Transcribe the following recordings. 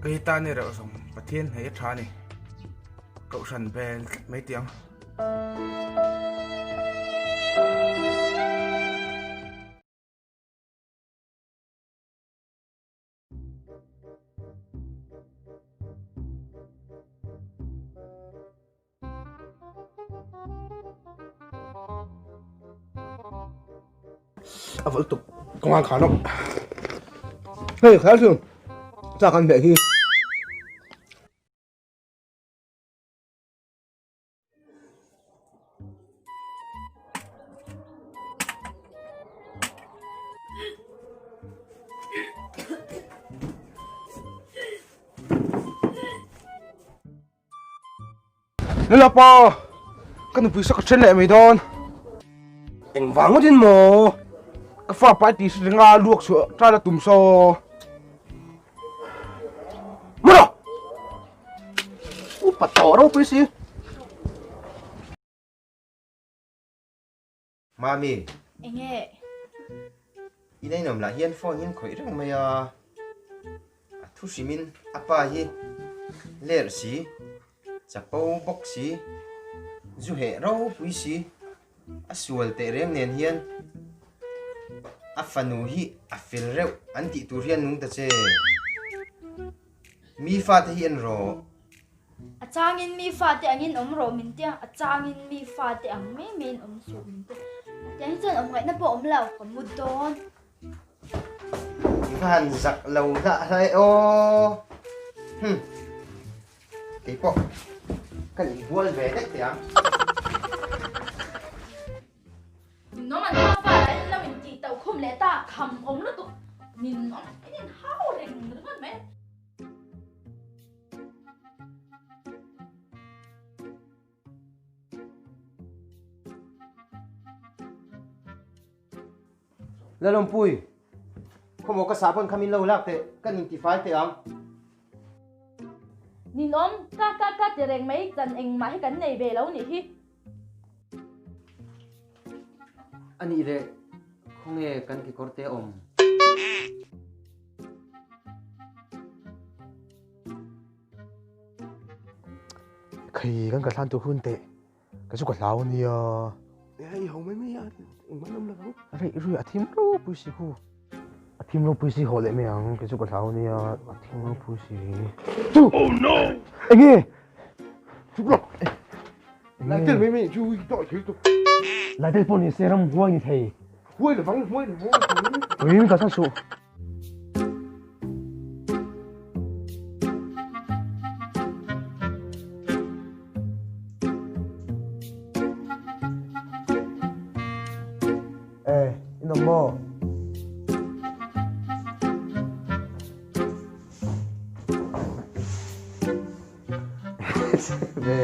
Kei tan erawh zawng Pathian hei a tha a ni. Kohhran bel tlat mai tih ang. A vawlh tuk kawnga khan awk hei kher chu chak an hmeh hi. Lalapa, ka nupui sa ka then leh mai dawn. Engvang ngawtin maw? Ka fa pai tih hre ringa luak chhuah ṭal a tum saw. Mura! Upa tawh ropui si. Mami. Enge? In a inawm lah hian phone hian khawih reng mai a, a thu hrimin a pa hi ler si, chapo bawk si, zu heh ropui si, a sual teh reng nen hian a fanu hi a fel reuh an tih tur hian nung ta che. Mi fate hi en rawh. A changin mi fate angin awm rawh min tia, a changin mi fate ang mai maiin awm suh min tia. Tiang hi chuan awm ngaihna pawh awm lo, ka mu dawn. I va han zak lo hlah hlai aw. Hum. Keipawh ka inbual ve daih teh ang. Ninawm an hma fa lah in lo in tih tauh khum leh ta, kham awm lutuk. Ninawm in in hau reng ringawt mai. Lalawmpui, khawmaw ka sahbawn kha min lo lak teh, kan intifai teh ang. Ninawm, ka ka ka ti reng mai, chan engmah hi kan nei ve lo nih hi. A nih leh, khawnge kan kekawr te awm? Khai kan ka thlan tur hun teh ka chu ka hlau ania. Hei ho mai mai a engmah an awm lo ang. Rei rui a thim ropui si khu. A thim ropui si haw leh mai ang kei chu ka hlau ania a thim ropui si. Chu! Oh no! Enge? Chuk lawk. Lai tel mai mai chu tawh thei tuk. Lai tel pawh ni se ram huai ni thei. Huai lovang huai lovang. Ui ka thlan suh. Ê, in awm maw? Ve.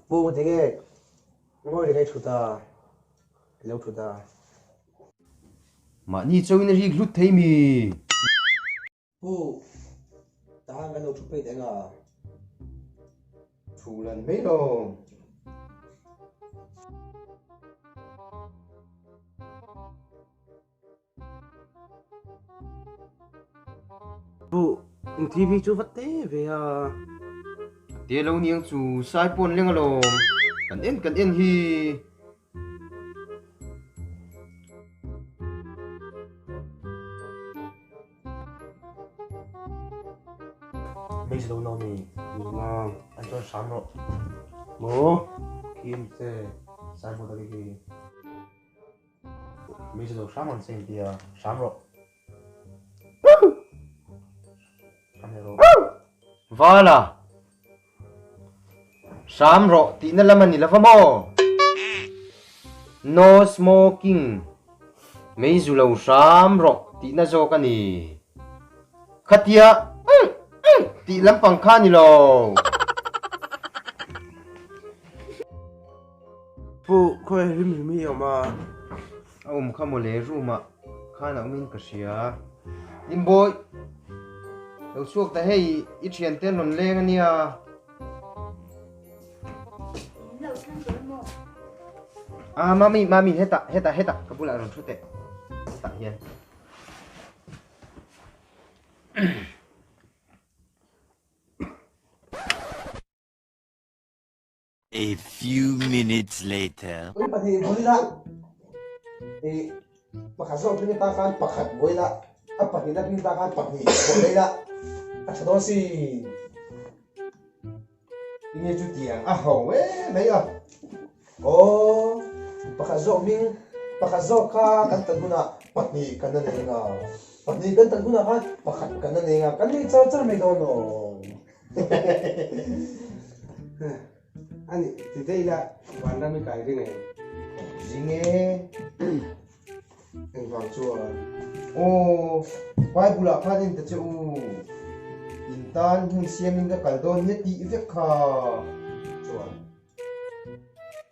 Pu tinge ngawi reng a i thut a, i lo thut a. Mahni chauhin a rik hlut thei mi? Pu, tahan kan lo thu phei teh nga. Thu lan mai lo. Pu, in TV chu va te ve a. Te lo niang chu sai pawn leng alawm. Kan en kan en hi. Mei lo no mi. Nang. An chuan hram rawh. Maw? Kim te sai pawh ta hi. Mei lo hram ang che intia hram rawh. Hram rawh. Vala. Hram rawh tihna lam a ni lova maw? No smoking, mei zu lo hram rawh tihna zawk a ni. Khatia umm umm tih lampang kha a ni lo. Pu, khawi rim rim hi a awm a? A awm kha mawle room ah khan a awmin ka hria. Limbawi, lo chhuak ta hei i thiante an rawn leng a nia. Min lo thleng dawn maw? Ah mami, mami hetah, hetah, hetah ka bulah rawn thu teh. Hetah hian. A few minutes later. Ui pahnih vawilah ih pakhat zawk hming atan khan pakhat vawilah a pahnihna hming atan khan pahnih vawilah a tha dawn si. Tinge chu tiang a ho em mai a. Aw pakhat zawk hming pakhat zawk kha kan tan hunah pahnih kan la nei anga pahnih kan tan hunah khan pakhat kan la nei anga kan nei char char mai dawn aw. Ani ti daih ila vanram i kai ring em? Ring e. Engvang chuan? Aw, Bible ah khan en ta che u. In tan hmun siamin ka kal dawn hi a tih vek kha. Chuan.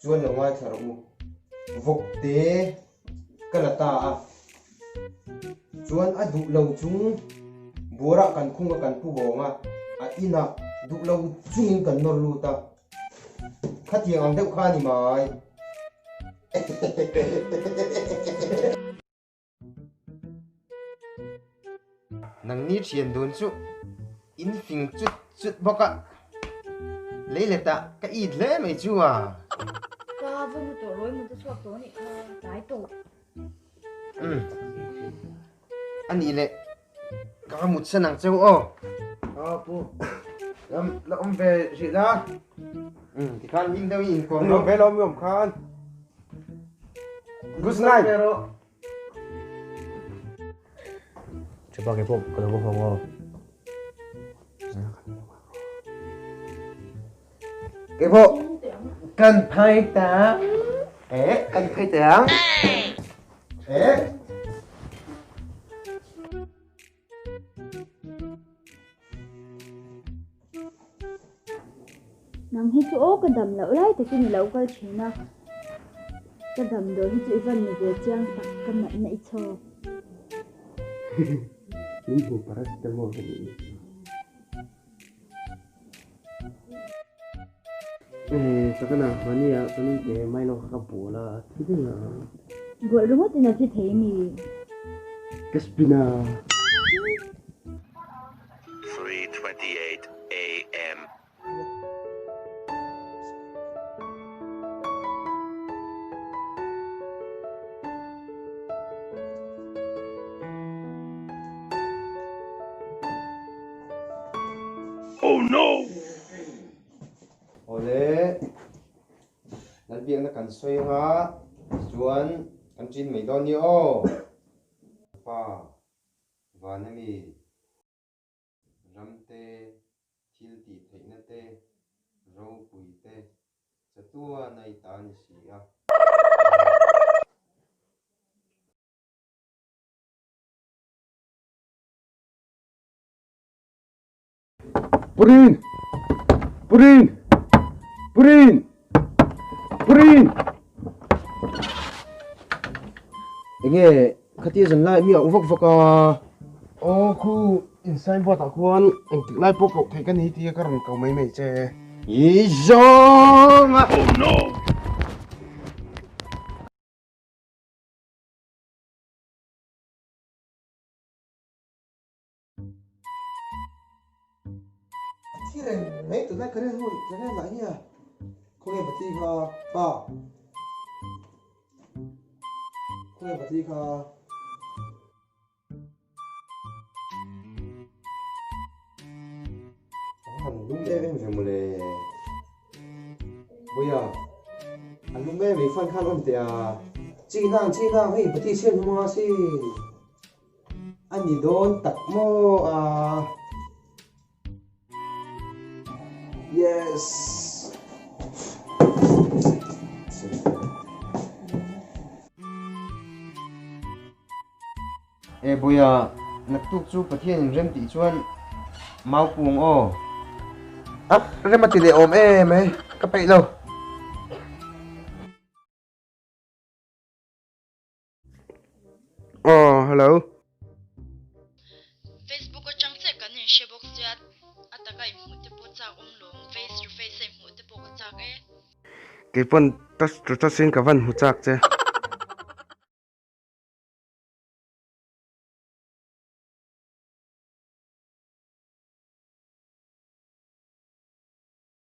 Chuan lo ngaithla rawh u. Vawk te ka la ta a. Chuan a duh lo chung buarah kan khung a kan pu hawng a, a inah duh lo chungin kan nawr lut a. Khatiang ang deuh kha a ni mai. Nangni thian dun chu in fing chut chut bawk a, leiletah ka it hle mai chu a. Ka va mu tawh rawi mut a chhuak tawh anih kha, tlai tawh. Umm anih leh ka va mut san ang cheu aw. Aw pu lam la awm ve rih la. Umm tikhan hlim deuh in inkawm rawh. Ve lo mi awm khan. Good night. Chepa ke pawh ka lo va hawng aw. Ke pawh kan phai ta. Eh kan phai ta ang. Eh. Nang hi chu aw ka dam loh lai takin i lo kal thin a, ka damdawi hi chu i van ni ve chiang tak ka natna i chhawk. Min hmu paracetamol ka nih hi. Eh sakana mahnia ka nui te mai lo kha ka bual a thi deuh a. Bual ringawt in a thi thei mi. Ka spin a. 3:28 AM. Oh no! Awle, Lalbiakna kan sawi anga tichuan kan ṭin mai dawn nia aw. Pa, Vana mi, Ramte, thil tih theihna te, ropui te, chatuan a i ta a ni si a. Purin! Purin! Purin! Purin! Enge khatia zan lai mi a u vak vak a. Aw khu in signboard ah khuan engtik lai pawh koh theih ka ni tia ka rawn ko mai mai che. I zawng a. Oh no! A thi reng mai tunlai ka rilru ka rilru lah hi a khawnge pati kha pa khawnge pati kha. A han lum em em ve mawle. Bawiha a lum em em fan khan awm teh a. Chi nang chi nang hei pati chhiat hmang a sin. A ni dawn tak maw a? Yes. E Bawiha, naktuk chu Pathian in rem tih chuan mau pung aw. A rem a ti leh awm em e, ka peih lo. Aw hello. Facebook atang chiah kan inhre bawk sia a taka inhmuh te pawh chak awm lawm face to face a inhmuh te pawh ka chak e. Keipawn touch to touch in ka van hmu chak che.